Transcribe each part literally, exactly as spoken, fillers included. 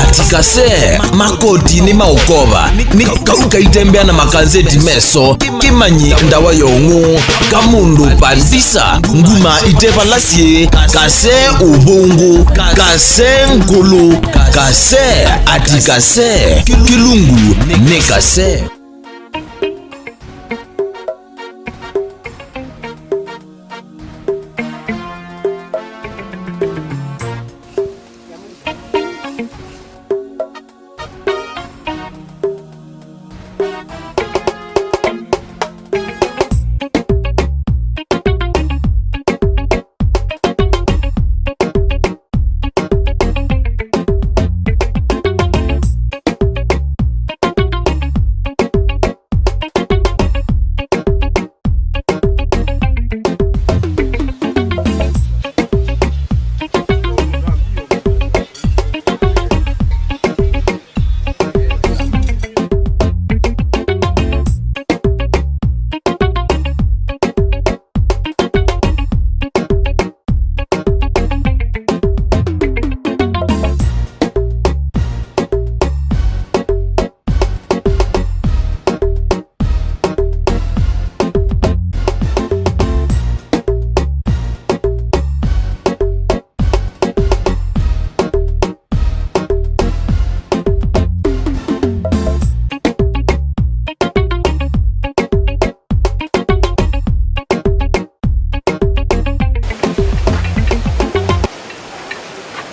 Ati kase, makoti nĩ maũkova, nĩ kau kaitembea na makanzeti meso, kĩmanyi ndawa ya ũng'ũ, kamũndũ pandisa, nguma ite vala syĩ, kase ũvũngũ, kase ngũlũ, kase, ati kase, kĩlungu nĩ kase.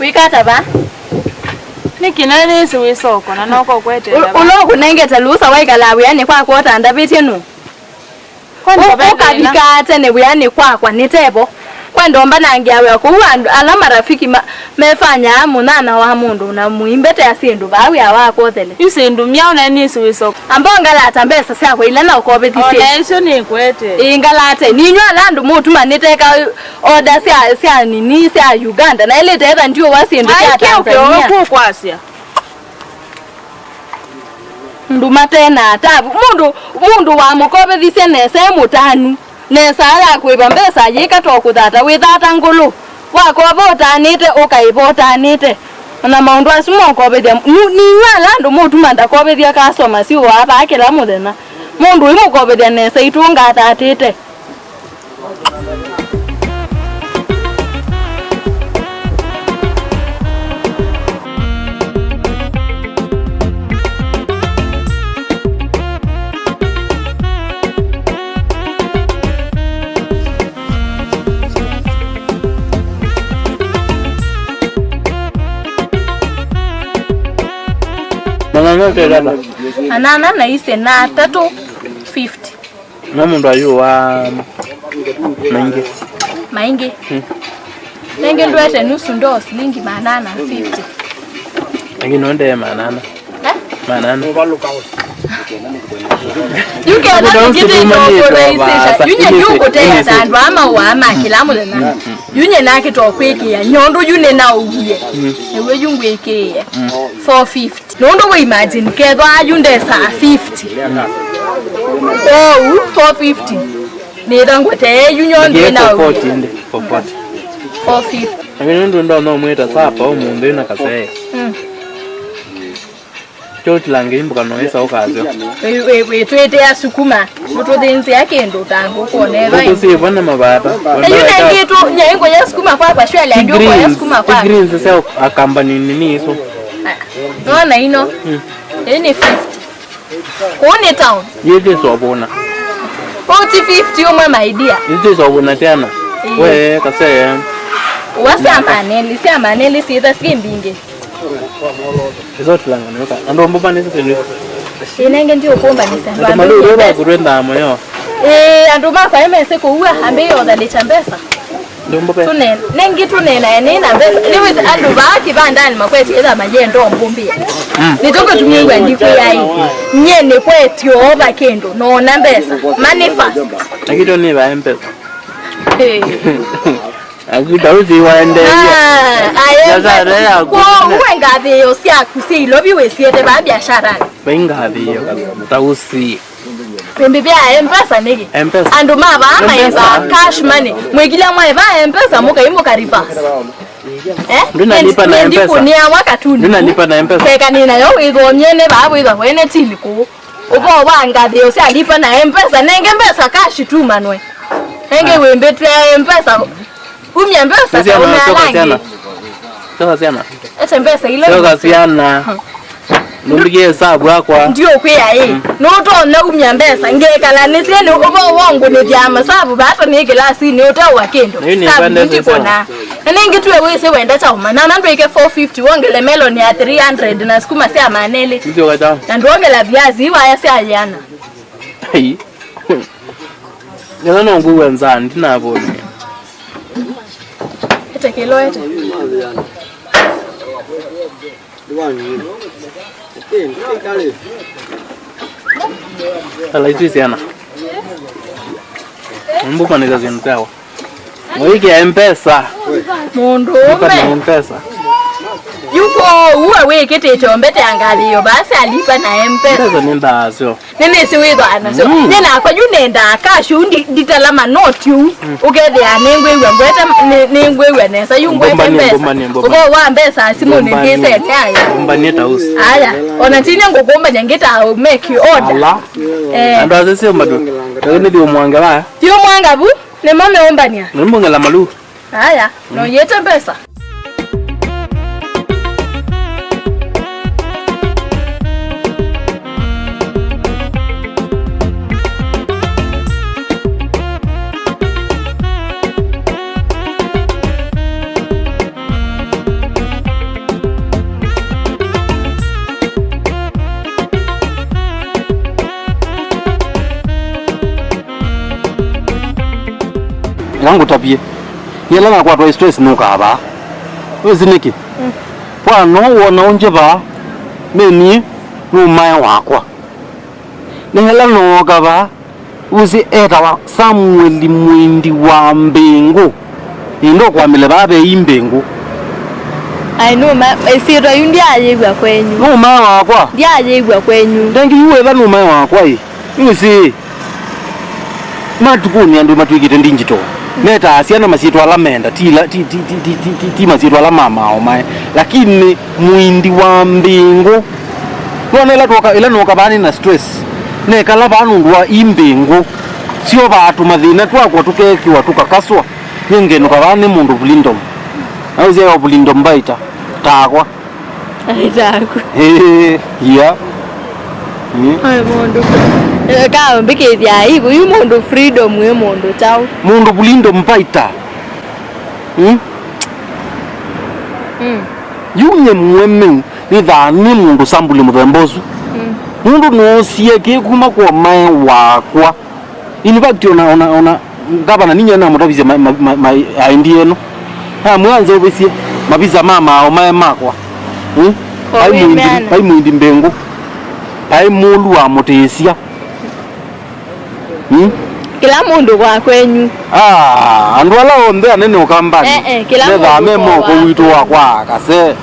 Wĩka ata va? Nĩkĩ na nĩsĩ wĩ soko na noka ũkwetete va? Ũla ũkũnengete lusa waikala wĩanĩ kwakwa ũtandavĩtye nũ? Kwani ũ-, ũkavika tene wĩanĩ kwakwa nĩ tevo? Kwenda ũmbanangĩa wĩa kũu andũ ala marafiki ma-, mefanyaa mũnyanya wa mũndũ na mũimbete syĩndũ vaa wĩa wakwa ũthele. Yu syĩndũ myaũ na nĩsĩ wĩ soko? Amba ũngalata mbesa syakwa ila na ũkovĩthisye. Ona ĩsu nĩkwete. Ĩĩ, ngalate. Ninyw'a ala andũ mũtuma nĩteka order sya, sya nini, sya Uganda. Na ĩlĩte etha ndiũwa syĩndũ sya Tanzania. Ũkwasya. Nduma tena atavu. Mũndũ, mũndũ wamũkovethisye nesa e mũtanu. Nesa ya kwĩva mbesa yĩka to kũthata. Wĩthata ngũlũ. Wakova ũtanĩte, ũkaĩva ũtanĩte. Na maũndũ asu mokovethya. Nu-, ninyw'a ala andũ mũtuma ndakovethya customer syũaa vaa kĩla mũthenya. Mũndũ ũimũkovethya nesa itũ ngathatĩte. Manana tela ba. Manana na ise na tatu fifty. No mũndũ ayũwa maingĩ. Maingĩ. Hmm. Nenge ndwete nusu ndoo silingi manana fifty. Lakini no ndee manana. Eh? Manana. Yu kethwa nĩkĩtĩtokũraisĩsha. Yu nye ndiũkũteea ta andũ ama ũaa ma kĩla mũthenya. Yu nye nakĩtokwĩkĩĩa nyondũ yu nĩnaũwie. Nĩw'o yu ngwĩkĩĩe. Four fifty. Nũndũ we imagine, kethwa yu ndesaa fifty. Ou, four fifty. Nĩtha ngũtee yu nyonthe. Ngie na for forty ĩndĩ, for forty. Four fifty. Lakini nũndũ ndonya ũmwĩta sapa ũmũnthĩ na kasee. Mm. Kyo tilange imbuka no esa ũkasyo. Wĩ, wĩ, wĩ, twĩtĩa sukuma. Mũtũthĩnzĩa kĩndũ ta ngũkũ neva. Ngũkũ syĩ vana mavata. Na yu nengĩtũ, nyai ngũya sukuma kwakwa, shwele andũ ngũya sukuma kwakwa. Greens sya akambani nini isu. Nona ino. Hmm. Ĩĩ nĩ fifty. Kũu nĩ town. Yĩthĩswa vũna. Forty fifty ũmwe my dear. Yĩthĩswa vũna tena. Ĩĩ. We kasee. Wa sya maneli, sya maneli syĩtha syĩ mbingĩ. Izo tilanga nyoka. Andũ mboba nĩsĩ tene. Ĩĩ, nenge ndiũkũmbanĩsya andũ. Andũ malũrũ bakũrwe ndamo yo. Ĩĩ, andũ makwa emese kũua, ambĩĩe ũthalĩkya mbesa. Andũ mboba. Tũne-, nengi tũnenae nĩ na mbesa. Nĩwĩsĩ andũ vaa kĩvandanĩ makwetye ĩtha mayenda ũmbũmbĩa. Mm. Nĩtũkũtumĩw'a ndikwĩaĩ. Nyie nĩkwetye oova kĩndũ, nona mbesa. Money first. Lakini tũnĩvae mbesa. Ĩĩ. Akita ũthi waendeea. Ah, aye. Biashara yaku. Kwa uwe ngathĩĩo syaku syĩ ilovi wĩsiete vaa biasharani. Vai ngathĩĩo ta ũsi. Pembe bya M-Pesa nĩkĩ? M-Pesa. Andũ ma vaa maĩva cash money. Mwĩkĩla mwaĩva M-Pesa mũkai mũka reverse. Eh? Ndunalipa na M-Pesa. Ndikunia wakatuni. Ndunalipa na M-Pesa. Keka ninayo wĩthomie nĩ vaa wĩthwa wene tili kũ. Ũvoo wa ngathĩo sya lipa na M-Pesa. Nenge mbesa cash tumanwe. Nenge wĩmbĩtwe M-Pesa. Umya mbesa. Sasa na, sasa na. Sasa na. Ete mbesa ila. Sasa na. Nũmbikie savu yakwa. Ndiũkwĩa ĩ. Mm. Nũtonya umya mbesa ngekala nĩsye nĩ ũvoo wongũnĩthya masavu vata nĩ kĩlasinĩ ũtewa kĩndũ. Na yu nĩ savu mbandesesa. Ndikona. Na nĩngĩ tuwe wĩsĩ wenda kyauma. Na na ndwĩke four fifty wongele melon ya three hundred na sukuma sya manelĩ. Ndio kata. Na ndwongela viazi iwaya sya yana. Ai. Nĩla no ngũwa nzaa ndinavũnĩa. Ete kĩlo ete. Ala itũ syana. Mbumanĩka syĩndũ syawa. Mũikĩa M-Pesa. Mũndũ lipa na ũme. M-Pesa. Yuko uwe wĩkĩtĩte ombete angalĩo basi alipa na M-Pesa. M-Pesa nĩ ndaasyo. Nĩnĩsĩ wĩthwa nasyo. Mm. Nĩ nakwa yu nendaa cash yu ndi-, nditala manoti yu. Mm. Ũkethĩa nĩngwĩw'a ngwete, nĩ-, nĩngwĩw'a nesa yu ngwete mbesa. Ngũmbanie, ngũmbanie, ngũmbanie. Ũvoo wa mbesa simũ nĩ ngũmbanie. Ngũmbanie ta ũsu. Aya, ona tinya ngũkũmbanya ngĩta make order. Ala. Eh. Andũ acio sio matu. Lakini ndio mwanga wa. Ti ũmwanga vu, nĩmo meũmbania. Nĩmbongela malu. Aya, no yĩte mbesa. Ĩla ngũtavye, nĩ ĩla nakwatwa ĩ stress nũkaa vaa. Wĩsĩ nĩkĩ? Mm. Kwa no wona ũngye vaa, nĩ niĩ nũmae wakwa. Nĩ ĩla nooka vaa, wĩsĩ etawa Samueli Mũindi wa Mbĩngũ. Ĩndĩ ũkwamĩle vaa ve ii mbĩngũ. Ai, nũma, ĩsyĩtwa yu ndyayĩw'a kwenyu. Nũmae wakwa. Ndyayĩw'a kwenyu. Thank you, wĩva nũmae wakwa ĩ. Nĩwĩsĩ, matukũnĩ andũ matw'ĩkĩte digital. Metaa syana masyĩtwa ala menda, ti ila, ti, ti masyĩtwa ala ma maaomae. Lakini Mũindi wa Mbĩngũ. Nĩwona ĩla twoka, ĩla nooka vaa nĩ na stress. Nekala vaa nũndũ wa ii mbĩngũ. Syovaa tũmathĩna twakwa tũkekĩwa tũkakaswa. Nĩngenũka vaa nĩ mũndũ Freedom. Naũsya yo Freedom Fighter. Takwa. Aitaku. Ĩĩ, yeah. Mm. Ai, mũndũ. Eh, kaũmbĩkĩthya aibu, yu mũndũ Freedom wĩ mũndũ kyaũ? Mũndũ Freedom Fighter. Mm? Mm. Yu nye mwene nĩthaa nĩ mũndũ sambuli mũthemba ũsu. Mm. Mũndũ noosie kĩ kuma kwa mae wakwa. In fact, ona, ona, ona, ngavana ninyie namũtavisye ma, ma, ma, ma, aendi eno. Namwĩa nzeũvĩsye mavisa ma maaomae makwa. Hmm? Vai Mũindi, vai Mũindi Mbĩngũ. Vai Mũlu wa Mũtĩsya. Hmm? Kĩla mũndũ kwa kwenyu. Ah, andũ ala onthe anene Ũkambanĩ. Eh, eh, kĩla methaa mũndũ me moko kwa witũ wa kwa Kase.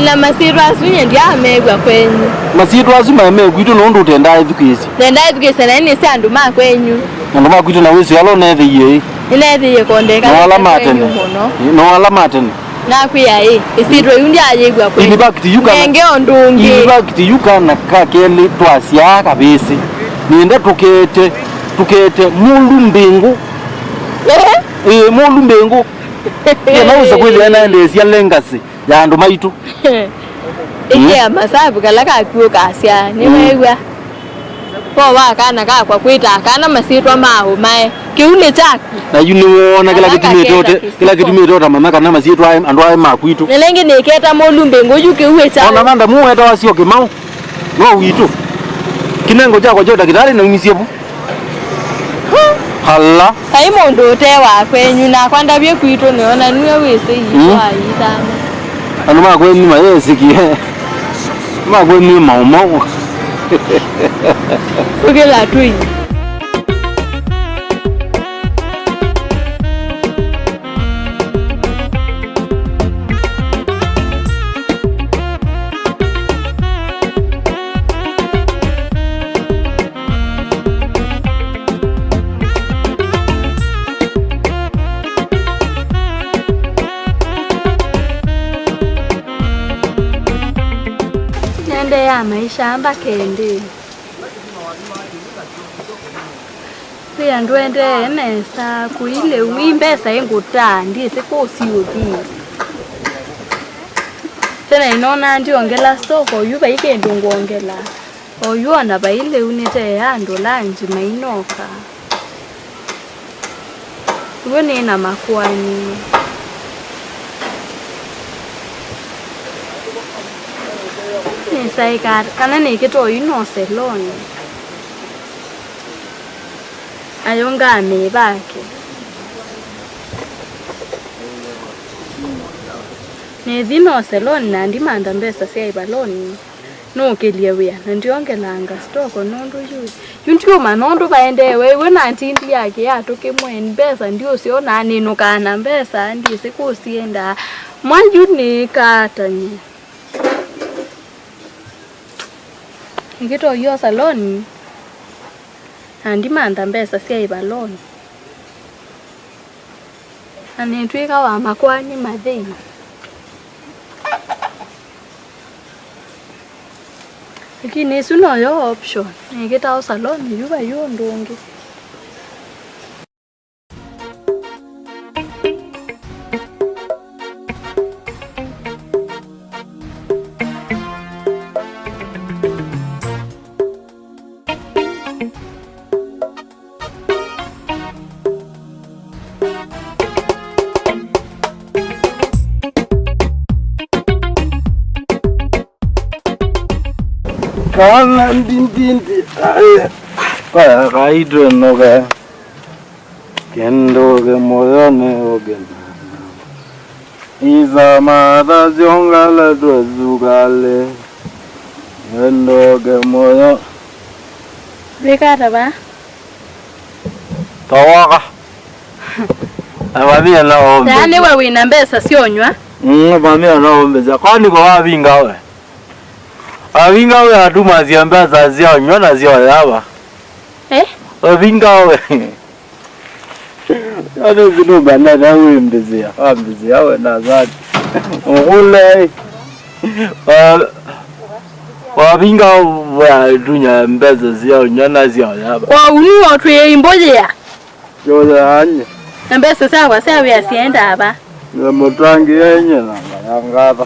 Na masyĩtwa asu nye ndyaamew'a kwenyu. Masyĩtwa asu maĩ me kwitũ nũndũ ũtendaa ĩthukĩĩsya. Nendaa ĩthukĩĩsya na nĩ sya andũ ma kwenyu. Andũ ma kwitũ na wĩsĩ ala ũneethĩie ĩ. Nĩneethĩie kondeka no ala ma tene mũno. No ala ma tene. Nakwĩa ĩ, ĩsyĩtwa yu ndyayĩw'a kwenyu. In fact, you can, nenge ũndũ ũngĩ. In fact, you can ka kelĩ twasyaa kavĩsĩ. Nĩenda tũkete, tũkete Mũlu Mbĩngũ. Eh? Ĩĩ, Mũlu Mbĩngũ. Nĩenda wĩsa kwĩthĩa naendeesya legacy ya andũ maitũ. Ĩkĩa masavu kala kaku ũkasya, nĩweew'a. Vo wa kana kakwa kwĩtaa kana masyĩtwa ma ũmae. Kĩu nĩ kyaku. Na yu nĩwoona kĩla kĩtumĩte ũte-, kĩla kĩtumĩte ũtamanya kana masyĩtwa aĩ, andũ aĩ ma kwitũ. Na nĩngĩ nĩketa Mũlu Mbĩngũ yu kĩu ĩ kyaũ? Ona Manda Mu wetawa syo Kĩmaũ. No witũ. Kĩnengo kyakwa kya ũtakĩtalĩ naumisye vu. Hala. Vai mũndũ ũte wa kwenyu, nakwa ndavye kwitũ nĩona nue wĩsĩ yitũ. Mm. Ayitana. Andũ ma kwenyu mayesĩkie. Ma kwenyu maũmau. Ũkĩla tũi. Ya maisha amba kendi. Kwĩ andũ endee nesa, kũi lĩu, ii mbesa ingũtaa, ndyĩsĩ kũsi ũthi. Tena ĩnona ndyongela stock, oyu vai kĩndũ ngwongela. Oyu ona vai lĩu nĩtee andũ lanji mainoka. W'o nĩ na makoani. Nĩsaĩka kana nĩkĩte oyu no seloni. Ayo ngamĩvake. Nĩthi no seloni na ndimantha mbesa sya ĩvaloni. Nũkĩlye wĩa na ndyongelanga stoko nũndũ yu, yu ndiũmanya ũndũ vaendee. We, we na ntindi yake yatũkĩmwe mbesa ndiũsyona, nĩnũkaa na mbesa, ndyĩsĩ kũsiendaa. Mwa yu nĩkaatany'e. Nĩkĩtoyo saloni, na ndimantha mbesa sya ĩvaloni. Na nĩtw'ĩka wa makoani mathei. Lakini ĩsu noyo option. Nĩkĩtao saloni yu vai ũndũ ũngĩ. Kana ndindindi, ae, kaya kaitwe noka. Kendoke moyoni oke. Isa matha ziongala twa zugale. Kendoke moyo. Wĩkata va? Tawaka. Avamia na ombe. Yaani we wĩna mbesa syonywa? Mm, avamia na ombe. Kwani kwa wavinga we? Avinga we atumasya mbesa sya ũnywa na sya ũyava. Eh? Avinga we. Ate zinumba nene wĩmbĩzĩa, wambĩzĩa we na zati. Ũkũle. Wa-, wavinga we atunya mbesa sya ũnywa na sya ũyava. Kwa unu otwĩe imbũyĩa. Yoyanye. Na mbesa syakwa sya wĩa syaendaa va? Na mũtangi yenye na ngatha.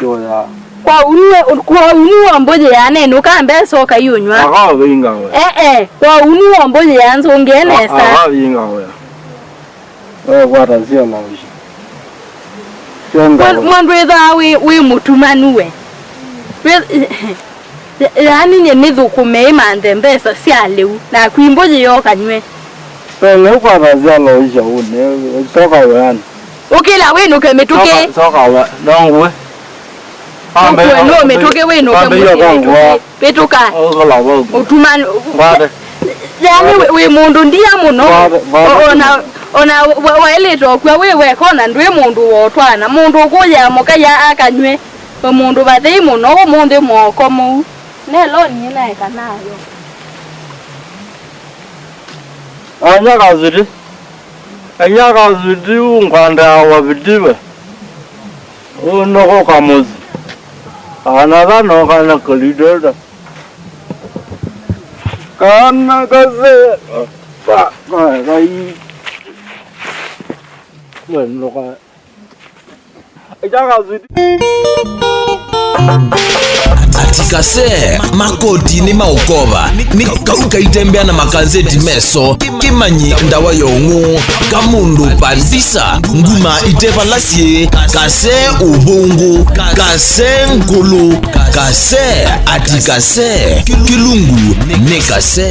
Yoya. Kwa unu, kwa unu wa mbũyĩ ya nenũka mbesa ũkaiũnywa. Akavinga we. Eh, eh, kwa unu wa mbũyĩ ya nzũngĩ nesa. Akavinga we. Wewe kwata sio na ushi. Mwa-, mwandu wĩthaa wĩ, wĩ mũtumanu we. Wĩ-, yaani nye nĩthũkũme ĩmanthe mbesa sya lĩu, na kwimbũyĩ yokanywe. Pele kwata sio na ushi une, toka weani. Ũkĩla wĩnũke mĩtũkĩ. Soka, soka we, no ngue. Ũkue no mĩtũkĩ wĩnũke mũsyĩ mĩtũkĩ. Vĩtũka. Ũkala vau. Ũtuma. Ngwate. Yaani wĩ, wĩ mũndũ ndia mũno. Ngwate, ngwate. O-, ona, ona wa-, waĩlĩte ũkw'a wĩ weka, ona ndwĩ mũndũ wotwana. Mũndũ ũkũya mũkaia akanywe. Wĩ mũndũ vathei mũno, ũmũnthĩ moko mũu. Ne loni naeka nayo. Anya kasuti. Anya kasuti ungwandaa wa vidiwe. Unokoka mũsyĩ. Kana thano kana kalidada. Kana kase. Pa, pa, pa. Bueno, loka. Ati kase, makoti nĩ maũkova, nĩ kau kaitembea na makanzeti meso, kĩmanyi ndawa ya ũng'ũ, kamũndũ pandisa, nguma itevalasye, kase ũvũngũ, kase ngũlũ, kase, ati kase, kĩlungu nĩ kase.